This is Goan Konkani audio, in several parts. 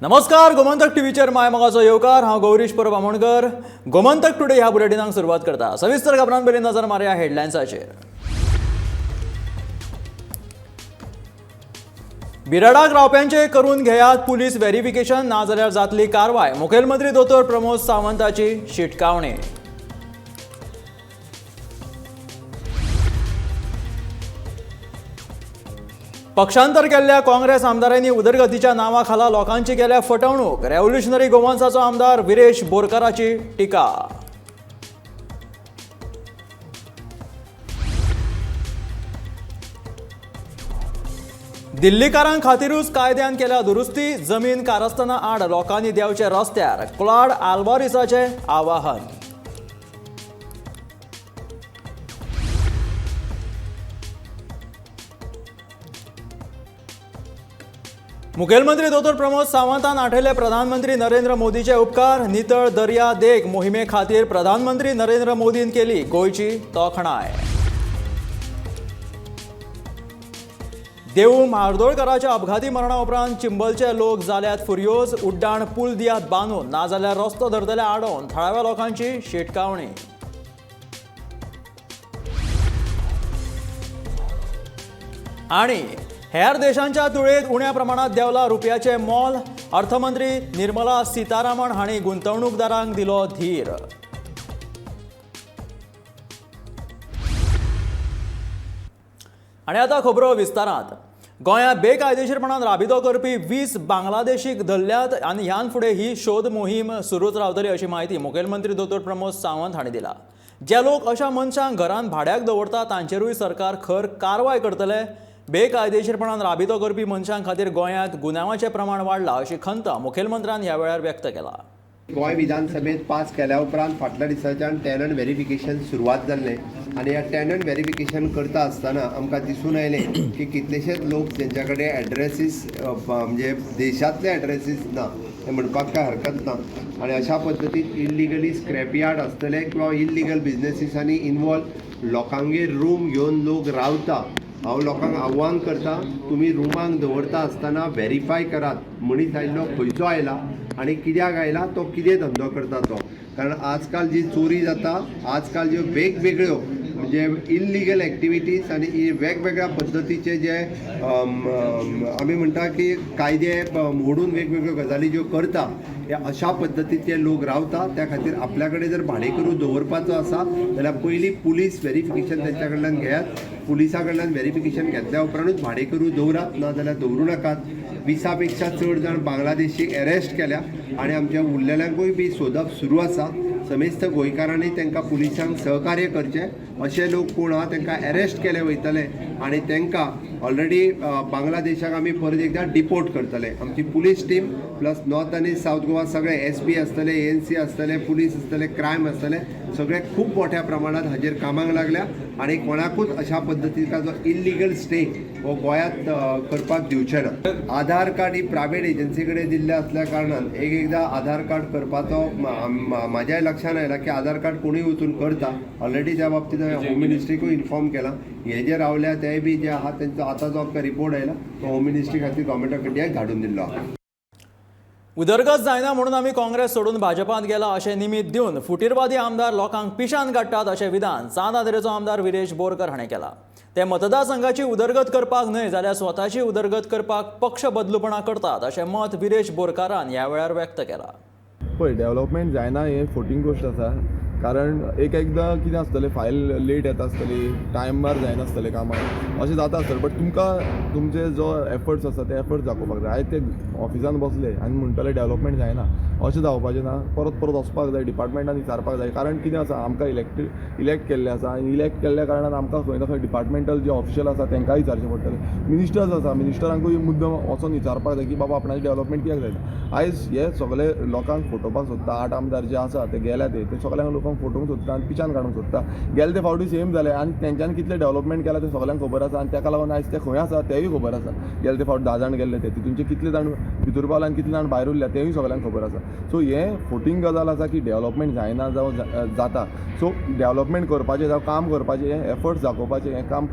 नमस्कार, गोमंतक टीव्हीचेर माय मोगाचो येवकार. हांव गौरीश परब आमोणकर. गोमंतक टुडे ह्या बुलेटिनाक सुरवात करता. सविस्तर खबरां पयलीं नजर मारया हेडलायन्साचेर. बिराडाक रावप्यांचे करून घेयात पुलीस व्हेरिफिकेशन, नाजाल्यार जातली कारवाय. मुखेलमंत्री दोतोर प्रमोद सावंताची शिटकावणी. पक्षांतर केल्ल्या काँग्रेस आमदारांनी उदरगतीच्या नांवा खाला लोकांची केल्या फटवणूक. रेव्होल्युशनरी गोवन्साचो आमदार विरेश बोरकाराची टिका. दिल्लीकारां खातीरूच कायद्यान केल्या दुरुस्ती. जमीन कारस्थाना आड लोकांनी देंवचे रस्त्यार. क्लॉड आल्वारीसाचें आवाहन. मुखेलमंत्री दोतोर प्रमोद सावंतान आठयले प्रधानमंत्री नरेंद्र मोदीचे उपकार. नितळ दर्या देग मोहिमे खातीर प्रधानमंत्री नरेंद्र मोदीन केली गोंयची तोखणाय. देऊ म्हार्दोळकराच्या अपघाती मरणा उपरांत चिंबलचे लोक जाल्यात फुर्योज. उड्डाण पूल दियात बांदून, नाजाल्यार रस्तो धरतले आडोवन. थळाव्या लोकांची शिटकावणी. आणि हेर देशांच्या तुळेत उण्या प्रमाणात देंवला रुपयाचे मोल. अर्थमंत्री निर्मला सीतारामन हांणी गुंतवणूकदारांक दिलो धीर. आनी आतां खबरो विस्तारांत. गोंयांत बेकायदेशीरपणान राबितो करपी 20 बांगलादेशीक धरल्यात आनी ह्यान फुडें ही शोध मोहीम सुरूच रावतली अशी म्हायती मुखेलमंत्री दोतोर प्रमोद सावंत हांणी दिला. जे लोक अशा मनशांक घरांत भाड्याक दवरता तांचेरूय सरकार खर कारवाय करतले. बेकायदेशीरपणान राबितो करपी मनशां खातीर गोंयांत गुन्यांवाचें प्रमाण वाडलां अशी खंत मुखेलमंत्र्यान ह्या वेळार व्यक्त केला. गोंय विधानसभेत पास केल्या उपरांत फाटल्या दिसाच्यान टॅनंट व्हेरिफिकेशन सुरवात जाल्लें आनी ह्या टॅनंट व्हेरिफिकेशन करता आसतना आमकां दिसून आयलें की कितलेशेच लोक जेंच्या कडेन एड्रेसीस म्हणजे देशांतले एड्रेसीस ना हें म्हणपाक कांय हरकत ना आनी अशा पद्दतीन इल्लिगली स्क्रॅप यार्ड आसतले किंवा इल्लिगल बिजनेसिसांनी इनवॉल्व लोकांगेर रूम घेवन लोक रावता. हांव लोकांक आव्हान करता, तुमी रुमांक दवरता आसतना व्हेरीफाय करात मनीस आयिल्लो खंयचो आयला आनी कित्याक आयला, तो कितें धंदो करता तो. कारण आजकाल जी चोरी जाता, आजकाल ज्यो वेगवेगळ्यो म्हणजे इल्लिगल एक्टिविटीज आनी वेगवेगळ्या पद्दतीचे जे आमी म्हणटा की कायदे मोडून वेगवेगळ्यो गजाली ज्यो करता, हे अशा पद्दतीचे लोक रावता. त्या खातीर आपल्या कडेन जर भाडेकरू दवरपाचो आसा जाल्यार पयलीं पुलीस व्हेरिफिकेशन तेंच्या कडल्यान घेयात. पुलिसा कडल्यान व्हेरिफिकेशन घेतल्या उपरांतूच भाडेकरू दवरात, ना जाल्यार दवरूं नाकात. 20 पेक्षा चड जाण बांगलादेशी एरेस्ट केल्या आनी आमच्या उरलेल्यांकूय बी सोदप सुरू आसा. समेस्त गोंयकारांनी तांकां पुलिसांक सहकार्य करचें. अशे लोक कोण आहा तांकां एरेस्ट केले वयतले आनी तांकां ऑलरेडी बांगलादेशाक आमी परत एकदां डिपोर्ट करतले. आमची पुलीस टीम प्लस नॉर्थ आनी सावथ गोवा सगळे एस पी आसतले, एएनसी आसतले, पुलीस आसतले, क्रायम आसतले, सगळे खूब मोठ्या प्रमाणात हाजेर कामाक लागल्या आनी कोणाकूच अशा पद्दतीचा जो इल्लिगल स्टे हो गोंयांत करपाक दिवचे ना. आधार कार्ड ही प्रायवेट एजन्सी कडेन दिल्लें आसल्या कारणान एक एकदां आधार कार्ड करपाचो म्हाज्याय लक्षान आयला की आधार कार्ड कोणूय वचून करता. ऑलरेडी त्या बाबतींत हांवें होम मिनिस्ट्रीकूय इन्फॉर्म केलां. हे जे रावल्या ते बी जे आहा तेंचो आतां जो आमकां रिपोर्ट आयला तो होम मिनिस्ट्री खातीर गव्हर्मेंट ऑफ इंडियाक धाडून दिल्लो आहा. उदरगत जायना म्हणून आमी काँग्रेस सोडून भाजपांत गेला अशें निमित्त दिवन फुटीरवादी आमदार लोकांक पिशान काडटात अशें विधान सांत आंद्रेचो आमदार विरेश बोरकर हाणें केलां. ते मतदारसंघाची उदरगत करपाक न्हय जाल्यार स्वताची उदरगत करपाक पक्ष बदलूपणा करतात अशें मत विरेश बोरकारान ह्या वेळार व्यक्त केलां. पळय, डेवलपमेंट जायना हें फटींग गोश्ट आसा. कारण एक एकदां कितें आसतलें, फायल लेट येता आसतली, टायमार जायनासतलें कामां, अशें जाता आसतलें. बट तुमकां तुमचे जो एफर्ट्स आसा ते एफर्ट्स दाखोवपाक जाय. आयज ते ऑफिसान बसले आनी म्हणटले डेवलपमेंट जायना, अशें जावपाचें ना. परत परत वचपाक जाय, डिपार्टमेंटान विचारपाक जाय. कारण कितें आसा, आमकां इलेक्ट केल्लें आसा आनी इलेक्ट केल्ल्या कारणान आमकां खंय ना खंय डिपार्टमेंटल जे ऑफिशियल आसा तांकांय विचारचें पडटलें. मिनिस्टर्स आसा, मिनिस्टरांकूय मुद्दम वचोन विचारपाक जाय की बाबा आपणाचें डेवलपमेंट कित्याक जायना. आयज हे सगळे लोकांक फटोवपाक सोदता. 8 आमदार जे आसा ते गेल्या, ते सगळ्यांक लोकांक लोकांक फटोवंक सोदता आनी पिशान काडूंक सोदता. गेले ते फावटी सेम जालें आनी तेंच्यांनी कितलें डेवलपमेंट केलां तें सगल्यांक खबर आसा आनी तेका लागून आयज ते खंय आसा तेंय खबर आसा. गेले ते फावट 10 जाण गेल्ले ते तितूनचे कितले जाण भितर पावले आनी कितले जाण भायर उरल्या तेंय सगल्यांक खबर आसा. सो हें फोटींग गजाल आसा की डेवलपमेंट जायना जावं जाता. सो डेवलपमेंट करपाचें जावं काम करपाचें हें एफर्ट्स दाखोवपाचें हें काम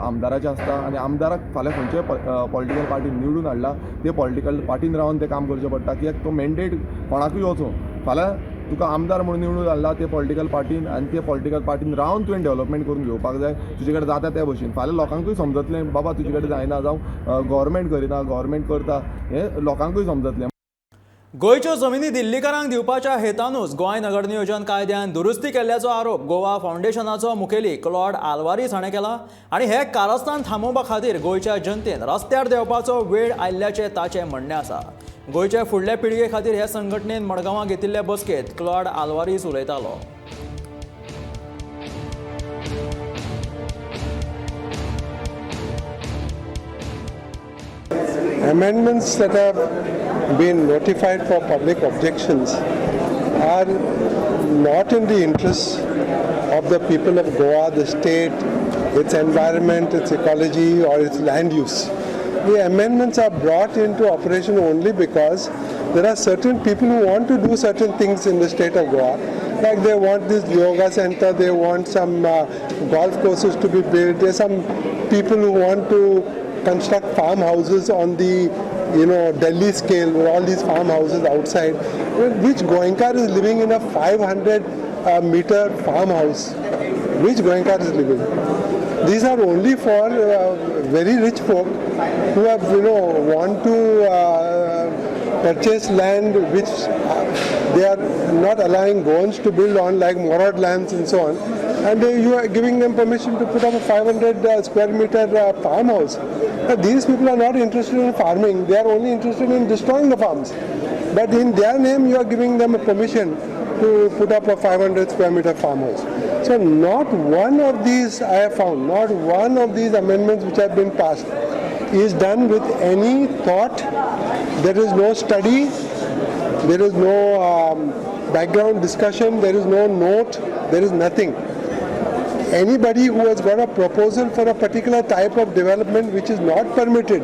आमदाराचें आसता आनी आमदाराक फाल्यां खंयच्याय पॉलिटिकल पार्टीन निवडून हाडला ते पॉलिटिकल पार्टीन रावन तें काम करचें पडटा, कित्याक तो मॅन्डेट कोणाकूय वचूं, फाल्यां तुका आमदार म्हणून निवडून हाडला ते पॉलिटिकल पार्टीन आनी ते पॉलिटिकल पार्टीन रावन तुवें डेवलपमेंट करून घेवपाक जाय, तुजे कडेन जाता त्या भशेन. फाल्यां लोकांकूय समजतलें बाबा तुजे कडेन जायना जावं गव्हर्मेंट करिना, गव्हर्मेंट करता हें लोकांकूय समजतलें. गोंयच्यो जमिनी दिल्लीकारांक दिवपाच्या हेतानूच गोंय नगरनियोजन कायद्यान दुरुस्ती केल्ल्याचो आरोप गोवा फावंडेशनाचो मुखेली क्लॉड आल्वारीस हाणें केला आनी हे कारस्थान थांबोवपा खातीर गोंयच्या जनतेन रस्त्यार देंवपाचो वेळ आयिल्ल्याचें ताचें म्हणणें आसा. गोंयचे फुडले पिळगे खातीर हे संघटनेन मडगांवां घेतिल्ले बसकेंत क्लॉड आल्वारीस उलयतालो. Amendments that have been notified for public objections are not in the interests of the people of Goa, the state, its environment, its ecology or its land use. The amendments are brought into operation only because there are certain people who want to do certain things in the state of Goa. Like they want this yoga center, they want some golf courses to be built, there's some people who want to construct farmhouses on the Delhi scale, with all these farmhouses outside. Which Goenkar is living in a 500 meter farmhouse? Which Goenkar is living? These are only for very rich folk who have want to purchase land which they are not allowing Goans to build on, like Morad lands and so on, and you are giving them permission to put up a 500 square meter farmhouse. Now, these people are not interested in farming, they are only interested in destroying the farms. But in their name you are giving them a permission to put up a 500 square meter farmhouse. So not one of these I have found, not one of these amendments which have been passed is done with any thought. There is no study, there is no background discussion, there is no note, there is nothing. Anybody who has got a proposal for a particular type of development which is not permitted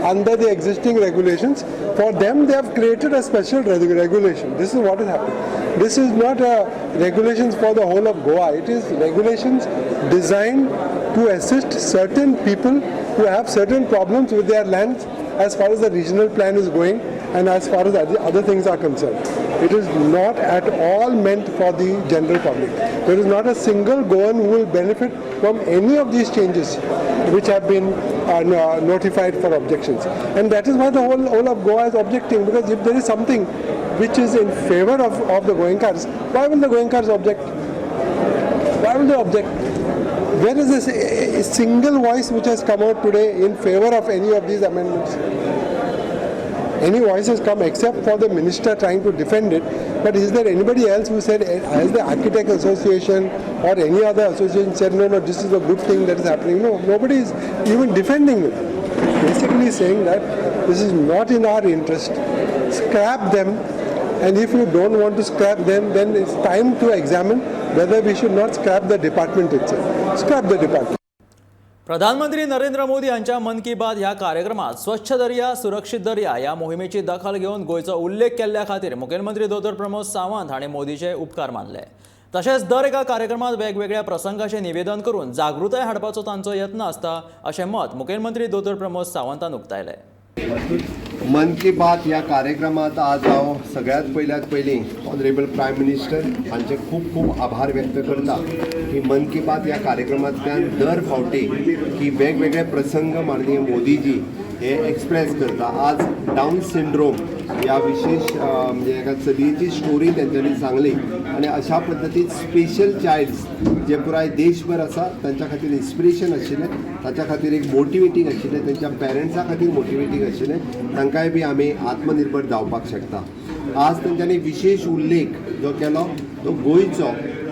under the existing regulations, for them they have created a special regulation. This is what has happened. This is not a regulations for the whole of Goa. It is regulations designed to assist certain people who have certain problems with their lands as far as the regional plan is going and as far as other things are concerned. It is not at all meant for the general public. There is not a single Goan who will benefit from any of these changes which have been notified for objections. And that is why the whole of Goa is objecting, because if there is something which is in favor of the Goenkars, why will the Goenkars object? Why will they object? Where is this a single voice which has come out today in favor of any of these amendments? Any voice has come except for the minister trying to defend it, but is there anybody else who said, has the Architect Association or any other association said, no, no, this is a good thing that is happening? No, nobody is even defending it. Basically saying that this is not in our interest, scrap them, and if you don't want to scrap them, then it's time to examine whether we should not scrap the department itself. Scrap the department. प्रधानमंत्री नरेंद्र मोदी हांच्या मन की बात ह्या कार्यक्रमात स्वच्छ दर्या सुरक्षीत दर्या ह्या मोहिमेची दखल घेवन गोंयचो उल्लेख केल्ल्या खातीर मुखेलमंत्री दोतोर प्रमोद सावंत हांणी मोदीचे उपकार मानले. तशेंच दर एका कार्यक्रमात वेगवेगळ्या प्रसंगाचें निवेदन करून जागृताय हाडपाचो तांचो यत्न आसता अशें मत मुखेलमंत्री दोतोर प्रमोद सावंतान उक्तायलें. मन की बात ह्या कार्यक्रमात आज हांव सगळ्यात पयल्यात पयलीं ऑनरेबल प्रायम मिनिस्टर हांचे खूब खूब आभार व्यक्त करता की मन की बात ह्या कार्यक्रमांतल्यान दर फावटी की वेगवेगळे प्रसंग माननीय मोदीजी हे एक्सप्रेस करता. आज डावन सिंड्रोम ह्या विशेष म्हणजे एका चलयेची स्टोरी तेंच्यांनी सांगली आनी अशा पद्दतीन स्पेशल चायल्ड्स जे पुराय देशभर आसा तांच्या खातीर इन्स्पिरेशन आशिल्लें, ताच्या खातीर एक मोटिवेटींग आशिल्लें, तेंच्या पेरंट्सां खातीर मोटिवेटींग आशिल्लें, तांकांय बी आमी आत्मनिर्भर जावपाक शकता. आज तेंच्यांनी विशेष उल्लेख जो केलो तो गोंयचो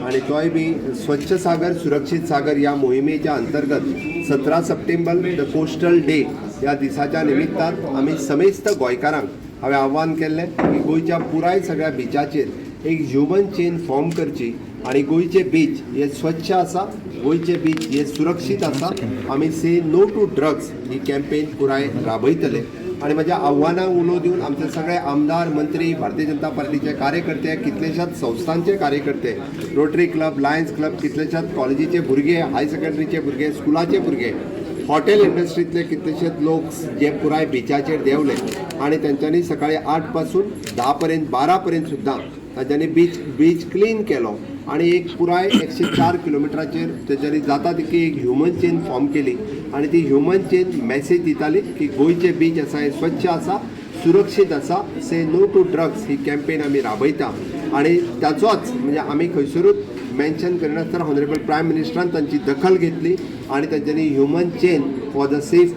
आनी तोय बी स्वच्छ सागर सुरक्षीत सागर ह्या मोहिमेच्या अंतर्गत 17 सप्टेंबर the coastal day ह्या दिसाच्या निमित्तान आमी समेस्त गोंयकारांक हांवें आव्हान केल्लें की गोंयच्या पुराय सगळ्या बिचाचेर एक ह्युमन चेन फॉर्म करची आनी गोंयचे बीच हे स्वच्छ आसा, गोंयचे बीच हे सुरक्षीत आसा. आमी say no to drugs he campaign पुराय राबयतले आनी म्हज्या आव्हानाक उलो दिवन आमचे सगळे आमदार, मंत्री, भारतीय जनता पार्टीचे कार्यकर्ते, कितलेशाच संस्थांचे कार्यकर्ते, रोटरी क्लब, लायन्स क्लब, कितलेशाच कॉलेजीचे भुरगे, हायर सेकंडरीचे भुरगे, स्कुलाचे भुरगे, हॉटेल इंडस्ट्रींतले कितलेशेच लोक जे पुराय बिचाचेर देंवले आनी तेंच्यांनी सकाळी 8 पासून 10 पर्यंत, 12 पर्यंत सुद्दां तांच्यांनी बीच क्लीन केलो आनी एक पुराय 104 किलोमिटराचेर तेंच्यांनी जाता तितकी एक ह्युमन चेन फॉर्म केली आनी ती ह्युमन चेन मॅसेज दिताली की गोंयचे बीच आसा हे स्वच्छ आसा, सुरक्षीत आसा. Say no to drugs he campaign आमी राबयता आनी ताचोच म्हणजे आमी खंयसरूच मेन्शन करिनासतना ऑनरेबल प्रायम मिनिस्टरान तांची दखल घेतली आनी तांच्यांनी human chain for the safe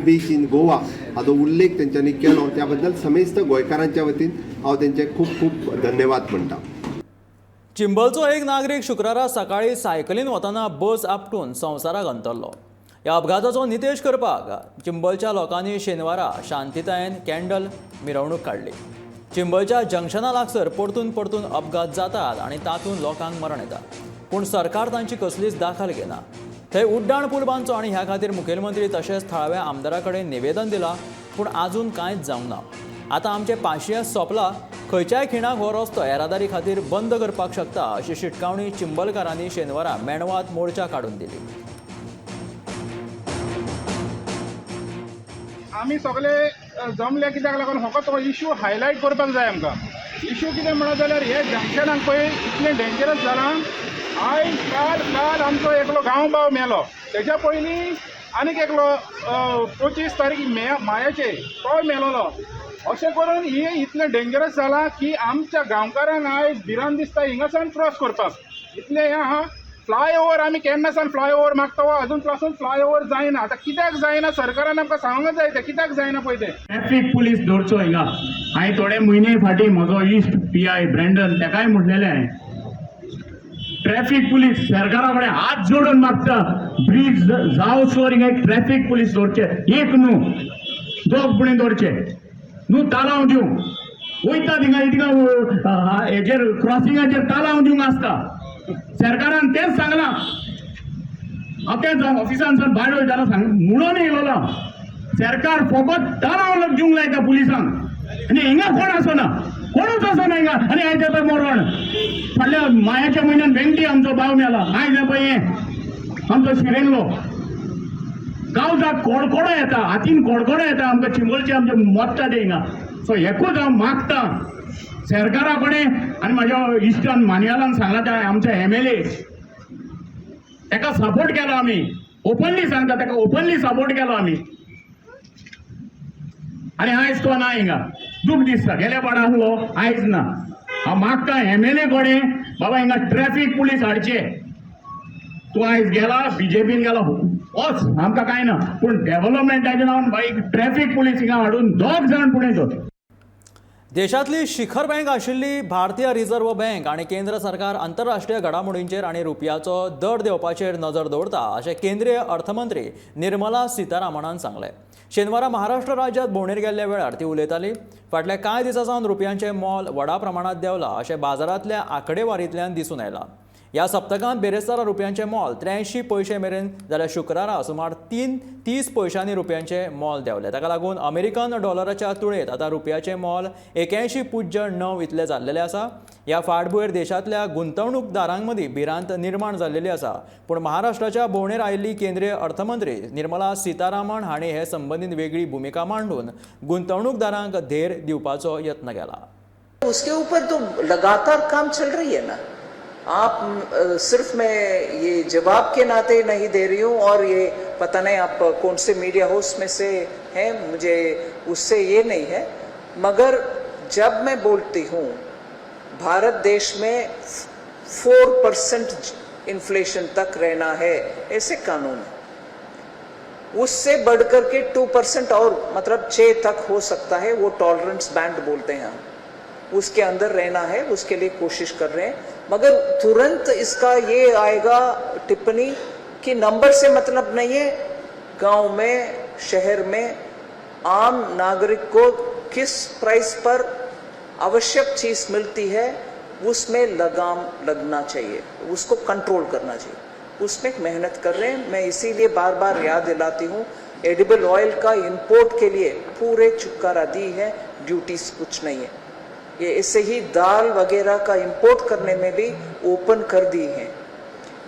beach in Goa हाचो उल्लेख तेंच्यांनी केलो. त्या बद्दल समेस्त गोंयकारांच्या वतीन हांव तेंचे खूब खूब धन्यवाद म्हणटा. चिंबलचो एक नागरीक शुक्रारा सकाळी सायकलीन वतना बस आपटून संवसाराक अंतरलो. ह्या अपघाताचो नितेश करपाक चिंबलच्या लोकांनी शेनवारा शांतीतायेन कॅन्डल मिरवणूक काडली. चिंबलच्या जंक्शना लागसर परतून परतून अपघात जातात आनी तातूंत लोकांक मरण येता, पूण सरकार तांची कसलीच दाखल घेना. थंय उड्डाण पूल बांदचो आनी ह्या खातीर मुखेलमंत्री तशेंच थळाव्या आमदारा कडेन निवेदन दिलां, पूण आजून कांयच जावंक ना. आतां आमचें पाशियेंस सोंपलां. खंयच्याय खिणाक हो रस्तो येरादारी खातीर बंद करपाक शकता, अशी शिटकावणी चिंबलकारांनी शेनवारा मेणवात मोर्चा काडून दिली. आमी सगळे जमले कित्याक लागून फकत हो इशू हायलायट करपाक जाय आमकां. इशू कितें म्हणत जाल्यार हे जंक्शनाक पळय इतलें डेंजरस जालां. आयज काल काल आमचो एकलो गांवभाव मेलो, तेज्या पयलीं आनीक एकलो 25 तारीख मायाचे तोय मेलोलो. अशें करून हें इतलें डेंजरस जालां की आमच्या गांवकारांक आयज भिरांत दिसता हिंगासान क्रॉस करपाक. इतलें हें आहा. फ्लायओवर आमी केन्ना सावन फ्लायओवर मागता, अजून पासून फ्लायओवर जायना. आतां कित्याक जायना सरकारान आमकां सांगूंक जाय तें कित्याक जायना पळय तें. ट्रॅफिक पुलीस दवरचो हिंगा. हांवें थोडे म्हयने फाटीं म्हजो इश्ट पी I Brandon ताकाय म्हणलेलें हांवें, ट्रॅफिक पुलीस सरकारा कडेन हात जोडून मागता, ब्रीज जावसर हिंगा एक ट्रॅफिक पुलीस दवरचे, एक न्हू दोग पुणें दवरचे न्हू, तालांव दिवंक वयता थिंगा थिंगा हेजेर क्रॉसिंगाचेर तालांव दिवंक आसता. सरकारान तेंच सांगलां. हांव तेंच ऑफिसान सावन भायर वयताना सांग म्हणून येयलोलो, सरकार फकत तालांव दिवंक लायता पुलिसांक आनी हिंगा कोण आसना, कोणूच आसना हिंगा. आनी आयज पळय मरण फाटल्या मायाच्या म्हयन्यान वेंकटी आमचो भाव मेला. आयज पळय हें आमचो शिरेंगलो गांवचाक कोडकोडो येता, हातीन कोडकोडो येता आमकां. चिंबलचे आमचे मोत्ता ते हिंगा. सो हेकूच हांव मागता सरकारा कडेन आनी म्हाज्या इश्टान मान्यालान सांगला त्या आमच्या एमएलए ताका सपोर्ट केलो आमी, ओपनली सांगता ताका ओपनली सपोर्ट केलो आमी. आनी आयज तो ना हिंगा, दूख दिसता. गेल्या पाड आसलो, आयज ना. हांव मागता एमएलए कडेन, बाबा हिंगा ट्रॅफिक पुलीस हाडचे. तूं आयज गेला बीजेपीन गेला, वच, आमकां कांय ना, पूण डेव्हलपमेंटाच्या नांवान बाई ट्रॅफिक पुलीस हिंगा हाडून दोग जाण पुणें दवर. देशांतली शिखर बँक आशिल्ली भारतीय रिझर्व्ह बँक आनी केंद्र सरकार आंतरराष्ट्रीय घडामोडींचेर आनी रुपयाचो दर देंवपाचेर नजर दवरता, अशें केंद्रीय अर्थमंत्री निर्मला सीतारामनान सांगलें. शेनवारा महाराष्ट्र राज्यांत भोंवडेर गेल्ल्या वेळार ती उलयताली. फाटल्या कांय दिसां सावन रुपयांचें मोल व्हडा प्रमाणांत देंवलां अशें बाजारांतल्या आंकडेवारींतल्यान दिसून आयलां. ह्या सप्तकांत बेरेस्तारा रुपयांचें मोल 83 पयशे मेरेन जाल्यार शुक्रारा सुमार 3.30 पयशांनी रुपयांचें मोल देंवलें. ताका लागून अमेरिकन डॉलराच्या तुळेंत आतां रुपयाचें मोल 81.09 इतलें जाल्लेलें आसा. ह्या फाटभुंयेर देशांतल्या गुंतवणूकदारां मदीं भिरांत निर्माण जाल्लेली आसा. पूण महाराष्ट्राच्या भोंवडेर आयिल्ली केंद्रीय अर्थमंत्री निर्मला सीतारामन हांणी हे संबंदीत वेगळी भुमिका मांडून गुंतवणूकदारांक धैर्य दिवपाचो यत्न केला. उसके ऊपर तो लगातार काम चल रही है ना. आप सिर्फ मैं ये जवाब के नाते नहीं दे रही हूँ और ये पता नहीं आप कौन से मीडिया हाउस में से हैं, मुझे उससे ये नहीं है, मगर जब मैं बोलती हूँ भारत देश में 4% इन्फ्लेशन तक रहना है, ऐसे कानून है, उससे बढ़कर के 2% और मतलब 6 तक हो सकता है, वो टॉलरेंस बैंड बोलते हैं हम, उसके अंदर रहना है, उसके लिए कोशिश कर रहे हैं. मगर तुरंत इसका ये आएगा टिप्पणी कि नंबर से मतलब नहीं है, गांव में शहर में आम नागरिक को किस प्राइस पर आवश्यक चीज मिलती है, उसमें लगाम लगना चाहिए, उसको कंट्रोल करना चाहिए, उसमें मेहनत कर रहे हैं। मैं इसीलिए बार बार याद दिलाती हूँ, एडिबल ऑयल का इंपोर्ट के लिए पूरे छुटकारा दी है, ड्यूटीज कुछ नहीं है। ये इससे ही दाल वगैरह का इंपोर्ट करने में भी ओपन कर दी है।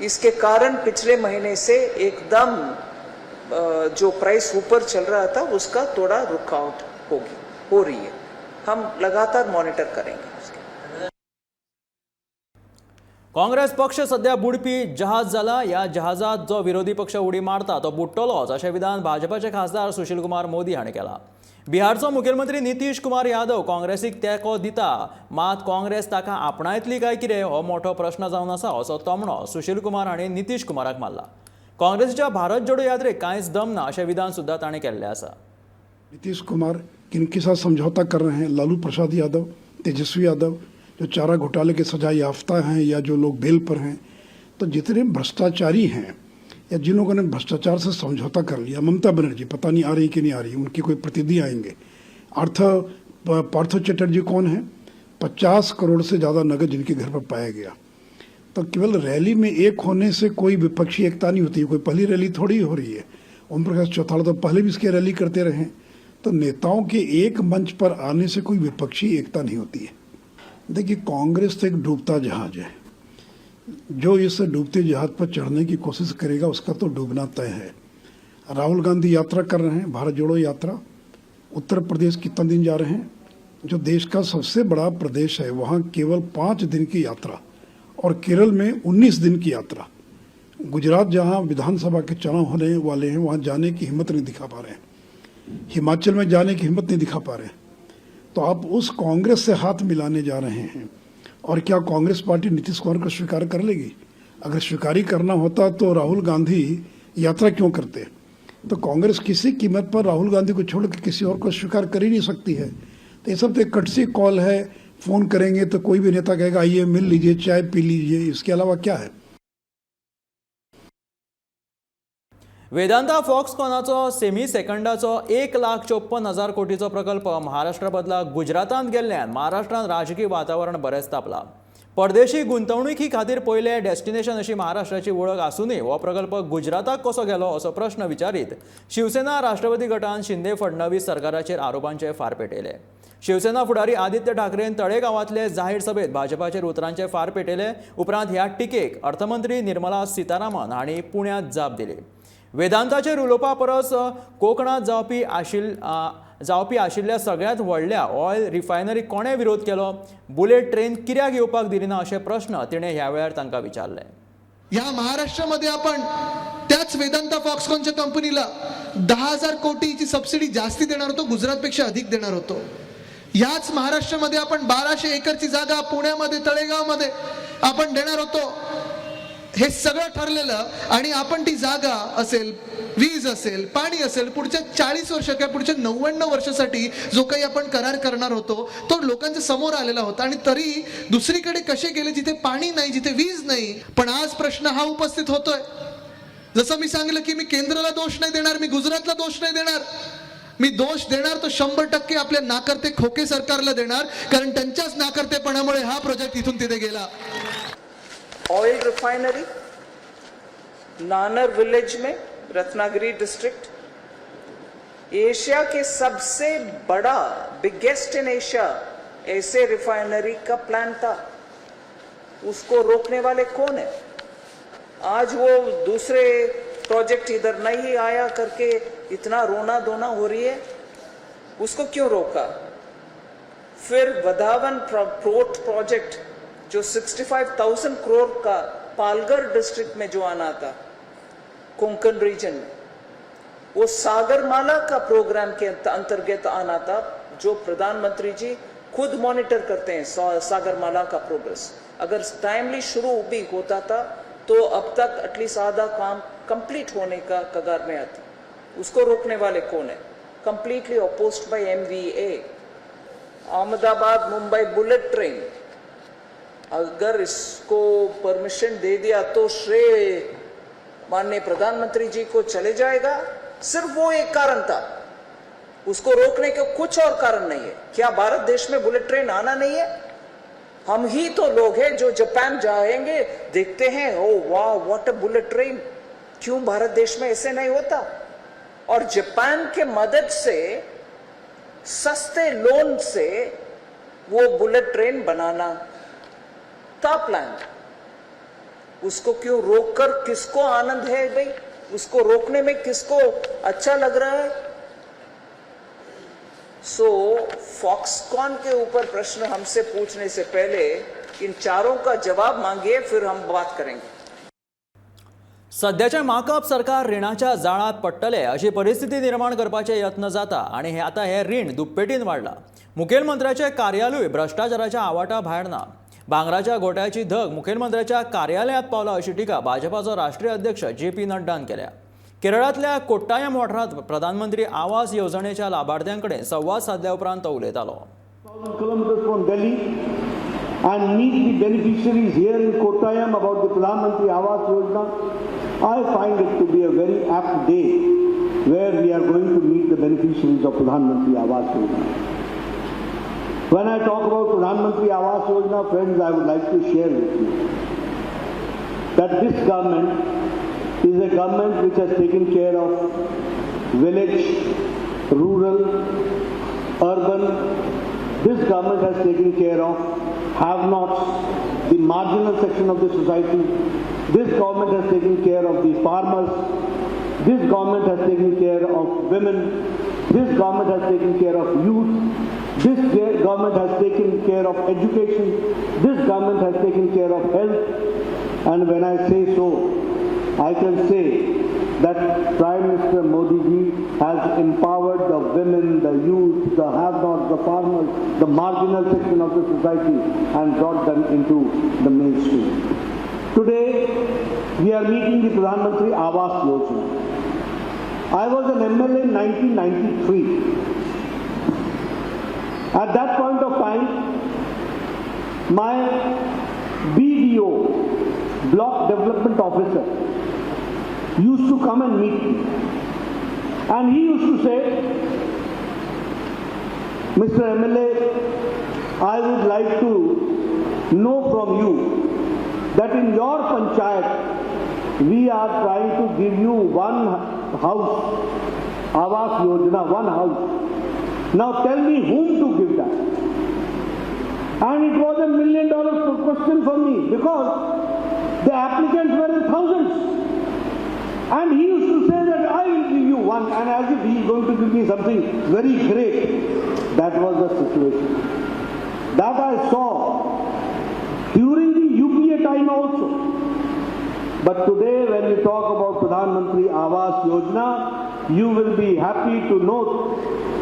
इसके कारण पिछले महीने से एकदम जो प्राइस ऊपर चल रहा था उसका थोड़ा रुकावट होगी, हो रही है। हम लगातार मॉनिटर करेंगे उसके। काँग्रेस पक्ष सध्या बुडपी जहाज जाला। ह्या जहाजात जो विरोधी पक्ष उडी मारता तो बुडटलोच अशें विधान भाजपाचे खासदार सुशील कुमार मोदी हांणी केलां। बिहारचो मुखेलमंत्री नितीश कुमार यादव काँग्रेसीक तेंको दिता, मात काँग्रेस ताका आपणायतली काय कितें हो मोठो प्रश्न जावन आसा असो तोमणो सुशील कुमार हांणी नितीश कुमाराक मारला। काँग्रेसीच्या भारत जोडो यात्रेक कांयच दम ना अशें विधान सुद्दां ताणें केल्लें आसा। नीतीश कुमार किनके साथ समझौता कर रहे हैं? लालू प्रसाद यादव, तेजस्वी यादव जो चारा घोटाले के सजा याफ्ता हैं या जो लोग बेल पर हैं, तो जितने भ्रष्टाचारी हैं या जिन लोगों ने भ्रष्टाचार से समझौता कर लिया, ममता बनर्जी पता नहीं आ रही कि नहीं आ रही, उनके कोई प्रतिनिधि आएंगे। पार्थो चटर्जी कौन है? 50 करोड़ से ज़्यादा नगद जिनके घर पर पाया गया। तो केवल रैली में एक होने से कोई विपक्षी एकता नहीं होती, कोई पहली रैली थोड़ी हो रही है। ओम प्रकाश चौटाला तो पहले भी इसकी रैली करते रहे। तो नेताओं के एक मंच पर आने से कोई विपक्षी एकता नहीं होती है। देखिए, कांग्रेस तो एक डूबता जहाज है। जो इस डूबते जहाज पर चढ़ने की कोशिश करेगा उसका तो डूबना तय है। राहुल गांधी यात्रा कर रहे हैं, भारत जोड़ो यात्रा। उत्तर प्रदेश कितना दिन जा रहे हैं, जो देश का सबसे बड़ा प्रदेश है, वहाँ केवल 5 दिन की यात्रा और केरल में 19 दिन की यात्रा। गुजरात जहाँ विधानसभा के चुनाव होने वाले हैं वहाँ जाने की हिम्मत नहीं दिखा पा रहे हैं, हिमाचल में जाने की हिम्मत नहीं दिखा पा रहे हैं। तो आप उस कांग्रेस से हाथ मिलाने जा रहे हैं, और क्या कांग्रेस पार्टी नीतीश कुमार को स्वीकार कर लेगी? अगर स्वीकार ही करना होता तो राहुल गांधी यात्रा क्यों करते? तो कांग्रेस किसी कीमत पर राहुल गांधी को छोड़कर किसी और को स्वीकार कर ही नहीं सकती है। तो ये सब तो एक कटसी कॉल है। फोन करेंगे तो कोई भी नेता कहेगा आइए मिल लीजिए, चाय पी लीजिए, इसके अलावा क्या है? वेदांता फॉक्सकॉनाचो सेमी सेकंडाचो 1,54,000 कोटीचो प्रकल्प महाराष्ट्रा बदला गुजरातांत गेल्ल्यान महाराष्ट्रांत राजकीय वातावरण बरेंच तापलां। परदेशी गुंतवणुकी खातीर पयलें डेस्टिनेशन अशी महाराष्ट्राची वळख आसूनय हो प्रकल्प गुजराताक कसो गेलो असो प्रश्न विचारीत शिवसेना राष्ट्रवादी गटान शिंदे फडणवीस सरकाराचेर आरोपांचे फार पेटयले। शिवसेना फुडारी आदित्य ठाकरेन तळेगांवांतले जाहीर सभेत भाजपाचेर उतरांचे फार पेटयले। उपरांत ह्या टिकेक अर्थमंत्री निर्मला सीतारामन हांणी पुण्यांत जाप दिली। वेदांताचेर उलोवपा परस कोकणांत जावपी आशिल्ल्या सगळ्यांत व्हडल्या ऑयल रिफायनरी कोणें विरोध केलो, बुलेट ट्रेन कित्याक येवपाक दिली ना अशे प्रश्न तिणें ह्या वेळार तांकां विचारले। ह्या महाराष्ट्रामध्ये आपण त्याच वेदांता फॉक्सकॉनच्या कंपनीला 10,000 कोटीची सबसिडी जास्ती देणार होतो, गुजरातपेक्षा अधिक देणार होतो। याच महाराष्ट्रामध्ये आपण 1200 एकरची जागा पुण्यामध्ये तळेगावमध्ये आपण देणार होतो। हे सगळं ठरलेलं आणि आपण ती जागा असेल, वीज असेल, पाणी असेल, पुढच्या 40 वर्ष किंवा पुढच्या 99 वर्षासाठी जो काही आपण करार करणार होतो तो लोकांच्या समोर आलेला होता। आणि तरी दुसरीकडे कसे गेले जिथे पाणी नाही, जिथे वीज नाही? पण आज प्रश्न हा उपस्थित होतोय, जसं मी सांगितलं की मी केंद्राला दोष नाही देणार, मी गुजरातला दोष नाही देणार, मी दोष देणार तो 100% आपल्या नाकर्ते खोके सरकारला देणार, कारण त्यांच्याच नाकर्तेपणामुळे हा प्रोजेक्ट इथून तिथे गेला। ऑयल रिफाइनरी नानर विलेज में, रत्नागिरी डिस्ट्रिक्ट, एशिया के सबसे बड़ा, बिगेस्ट इन एशिया ऐसे रिफाइनरी का प्लान था, उसको रोकने वाले कौन है? आज वो दूसरे प्रोजेक्ट इधर नहीं आया करके इतना रोना धोना हो रही है, उसको क्यों रोका? फिर वधावन पोर्ट प्रोजेक्ट जो 65,000 करोड़ का पालघर डिस्ट्रिक्ट में जो आना था, कोंकण रीजन में, वो सागरमाला का प्रोग्राम के अंतर्गत आना था, जो प्रधानमंत्री जी खुद मॉनिटर करते हैं सागरमाला का प्रोग्रेस। अगर टाइमली शुरू भी होता था तो अब तक एटलीस्ट आधा काम कंप्लीट होने का कगार में आता। उसको रोकने वाले कौन है? Completely opposed by MVA। Ahmedabad Mumbai bullet train, अगर इसको परमिशन दे दिया तो श्रेय माननीय प्रधानमंत्री जी को चले जाएगा। सिर्फ वो एक कारण था, उसको रोकने के कुछ और कारण नहीं है। क्या भारत देश में बुलेट ट्रेन आना नहीं है? हम ही तो लोग हैं जो जापान जाएंगे, देखते हैं, oh वाह, what a bullet train, क्यों भारत देश में ऐसे नहीं होता? और जापान के मदद से, सस्ते लोन से वो बुलेट ट्रेन बनाना था प्लान। उसको क्यों रोककर किसको आनंद है भाई? उसको रोकने में किसको अच्छा लग रहा है? सो फॉक्सकॉन के ऊपर प्रश्न हमसे पूछने से पहले इन चारों का जवाब मांगिए, फिर हम बात करेंगे। सध्याचें माकप सरकार रिणाच्या जाळांत पडटले अशी परिस्थिती निर्माण करपाचे यत्न जाता आनी हे आतां हें रीण दुप्पेटीन वाडलां. मुखेलमंत्र्याचें कार्यालय भ्रश्टाचाराच्या आवाटा भायर ना. भांगराच्या घोट्याची धग मुखेलमंत्र्याच्या कार्यालयांत पावला अशी टिका भाजपाचो राष्ट्रीय अध्यक्ष जे पी नड्डान केल्या. केरळांतल्या कोट्टायम वाठारांत प्रधानमंत्री आवास येवजणेच्या लाभार्थ्यां कडेन संवाद सादल्या उपरांत तो उलयतालो. Kilometers from Delhi and meet the beneficiaries here in Kottayam about the Pradhan Mantri Awas Yojana. I find it to be a very apt day where we are going to meet the beneficiaries of Pradhan Mantri Awas Yojana. When I talk about Pradhan Mantri Awas Yojana, friends, I would like to share with you that this government is a government which has taken care of village, rural, urban. This government has taken care of have-nots, the marginal section of the society. This government has taken care of the farmers. This government has taken care of women. This government has taken care of youth. This government has taken care of education. This government has taken care of health. And when I say so, I can say that Prime Minister Modi ji has empowered the women, the youth, the have-nots, the farmers, the marginal section of the society and brought them into the mainstream. Today, we are meeting the Pradhan Mantri Awas Yojana. I was an MLA in 1993. At that point of time, my BDO, Block Development Officer, used to come and meet me. And he used to say, "Mr. MLA, I would like to know from you that in your panchayat, we are trying to give you one house, Awas Yojana, one house. Now tell me whom to give that." And it was $1 million question for me because the applicants were in thousands. And he used to say that I will give you one, and as if he is going to give me something very great. That was the situation. That I saw during the UPA time also. But today when we talk about Pradhan Mantri Awas Yojana, you will be happy to note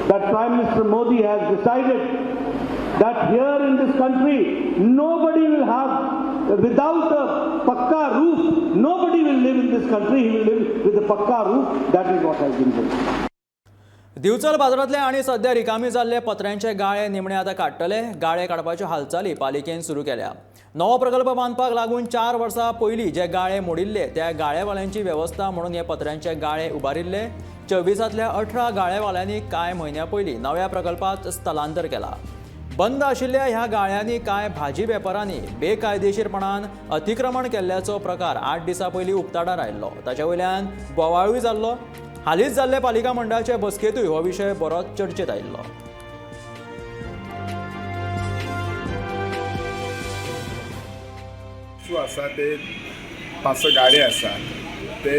that Prime Minister Modi has decided that here in this country, nobody will have, without a pakka roof, nobody will live in this country. He will live with a pakka roof. That is what has been done. Divchal बाजारांतले आनी सध्या रिकामी जाल्ले पत्र्यांचे गाळे निमणे आतां काडटले. गाळे काडपाच्यो हालचाली पालिकेन सुरू केल्या. नवो प्रकल्प बांदपाक लागून 4 वर्सां पयलीं जे गाळे मोडिल्ले त्या गाळेवाल्यांची वेवस्था म्हणून हे पत्र्यांचे गाळे उबारिल्ले. 24तांतल्या 18 गाळेवाल्यांनी कांय म्हयन्या पयलीं नव्या प्रकल्पात स्थलांतर केलां. बंद आशिल्ल्या ह्या गाळ्यांनी कांय भाजी वेपारांनी बेकायदेशीरपणान अतिक्रमण केल्ल्याचो प्रकार 8 दिसां पयलीं उक्ताडार आयिल्लो. ताचे वयल्यान बोवाळूय जाल्लो. हालींच जाल्ले पालिका मंडळाचे बसकेंतूय हो विशय बरोच चर्चेत आयिल्लो. इशू आसा, ते पांच स गाडे आसा, ते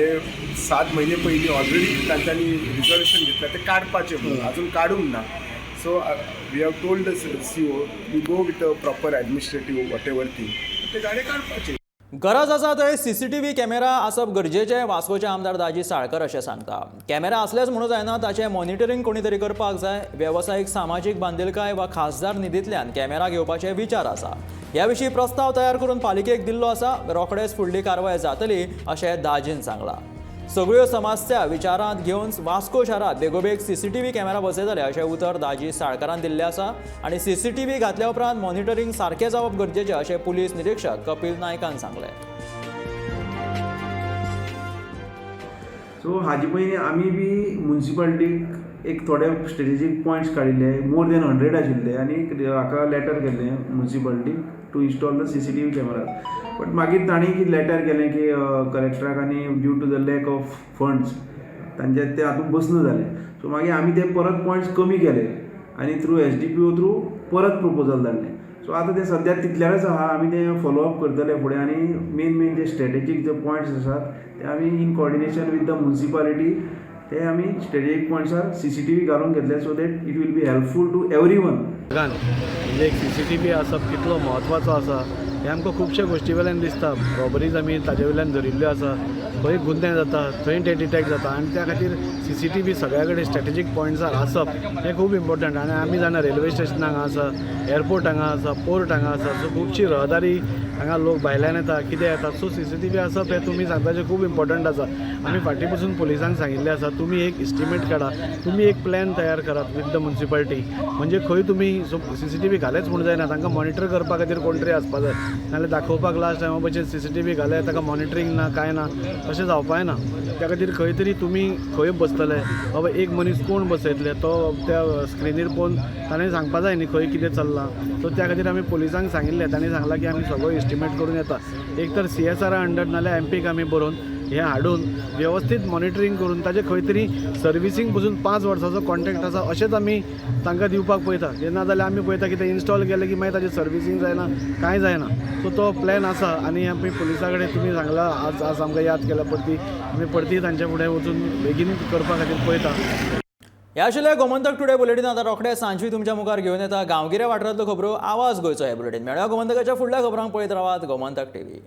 7 म्हयने पयलीं ऑलरेडी तांच्यांनी रिजोल्युशन घेतल्या ते काडपाचे म्हणून, अजून काडूंक ना. So we have told the CO we go with a proper administrative whatever thing, ते गाडे काडपाचे. गरज आसा थंय सीसीटीव्ही कॅमेरा आसप गरजेचें, वास्कोचे आमदार दाजी साळकर अशें सांगता. कॅमेरा आसलेच म्हणून जायना, ताचें मॉनिटरींग कोणी तरी करपाक जाय. वेवसायीक सामाजीक बांदिलकाय वा खासदार निधींतल्यान कॅमेरा घेवपाचे विचार आसा. ह्या विशीं प्रस्ताव तयार करून पालिकेक दिल्लो आसा. रोखडेच फुडली कारवाय जातली अशें दाजीन सांगलां. सगळ्यो समस्या विचारांत घेवन वास्को शारांत बेगोबेग सीसीटीव्ही कॅमेरा बसयतले अशें उतर दाजी साळकारान दिल्लें आसा आनी सीसीटीव्ही घातल्या उपरांत मॉनिटरींग सारकें जावप गरजेचें अशें पुलीस निरिक्षक कपील नायकान सांगलें. सो हाजे पयलीं आमी बी मुन्सिपालिटीक एक थोडे स्ट्रेटेजीक पॉयंट्स काडिल्ले, मोर देन 100 आशिल्ले आनी हाका लेटर केल्लें मुन्सिपालिटीक. to install the CCTV camera. But मागीर तांणी कितें लेटर केलें की कलेक्टराक आनी due to the lack of funds तांचे ते हातूंत बसना जालें. सो मागीर आमी ते परत पॉयंट्स कमी केले आनी थ्रू एसडीपीओ थ्रू परत प्रपोजल धाडलें. सो आतां तें सद्याक तितल्यारच आहा. आमी तें फॉलो अप करतले फुडें आनी मेन मेन जे स्ट्रेटेजीक जे पॉयंट्स आसात ते आमी in coordination with the municipality ते आमी स्ट्रेटेजीक पॉयंट्सार सीसीटीव्ही घालून घेतले, so that it will be helpful to everyone. म्हणजे एक सीसीटीव्ही आसप कितलो म्हत्वाचो आसा हें आमकां खुबश्या गोश्टी वयल्यान दिसता. रॉबरीज आमी ताजे वयल्यान धरिल्ल्यो आसा. खंय गुन्यांव जाता थंय ते डिटेक्ट जाता आनी त्या खातीर सीसीटीव्ही सगळ्या कडेन स्ट्रेटेजीक पॉयंट्सार आसप हें खूब इम्पोर्टंट. आनी आमी जाणा, रेल्वे स्टेशन हांगा आसा, एअरपोर्ट हांगा आसा, पोर्ट हांगा आसा, सो खुबशी रहदारी हांगा, लोक भायल्यान येता, कितें येता. सो सीसीटीव्ही आसप हें तुमी सांगता जें खूब इम्पोर्टंट आसा. आमी फाटीं पसून पुलिसांक सांगिल्लें आसा, तुमी एक इस्टिमेट काडा, तुमी एक प्लॅन तयार करात विथ the municipality. म्हणजे खंय तुमी सीसीटीव्ही घालेच म्हूण जायना, तांकां मॉनिटर करपा खातीर कोण तरी आसपा जाय. नाल्यार दाखोवपाक लास्ट टायमा भशेन सीसीटीव्ही घाले, ताका मॉनिटरींग ना, कांय ना, तशें जावपा जायना. त्या खातीर खंय तरी तुमी खंय बसतले बाबा, एक मनीस कोण बसयतले, तो त्या स्क्रिनीर पळोवन ताणें सांगपा जाय न्ही खंय कितें चल्लां. सो त्या खातीर आमी पुलिसांक सांगिल्लें. तांणी सांगलां की आमी सगळो इस्टिमेट करून येता. एक तर सीएसआरा अंडर नाल्यार एमपीक आमी बरोवन हें हाडून वेवस्थीत मॉनिटरींग करून ताजें खंय तरी सर्विसींग पसून 5 वर्साचो कॉन्ट्रॅक्ट आसा अशेंच आमी तांकां दिवपाक पळयता. ना जाल्यार आमी पळयता की तें इन्स्टॉल केलें की मागीर ताजें सर्विसींग जायना, कांय जायना. सो तो प्लॅन आसा आनी आमी पुलिसा कडेन तुमी सांगला आज, आज आमकां याद केला परती, आमी परती तांच्या फुडें वचून बेगीन करपा खातीर पळयता. ह्या आशिल्लें गोमंतक टुडे बुलेटीन. आतां रोखडे सांजवी तुमच्या मुखार घेवन येता गांवगिऱ्या वाठारांतल्यो खबरो. आवाज गोंयचो हे बुलेटीन. मेळया गोमंतकाच्या फुडल्या खबरांक. पळयत रावात गोमंतक टीव्ही.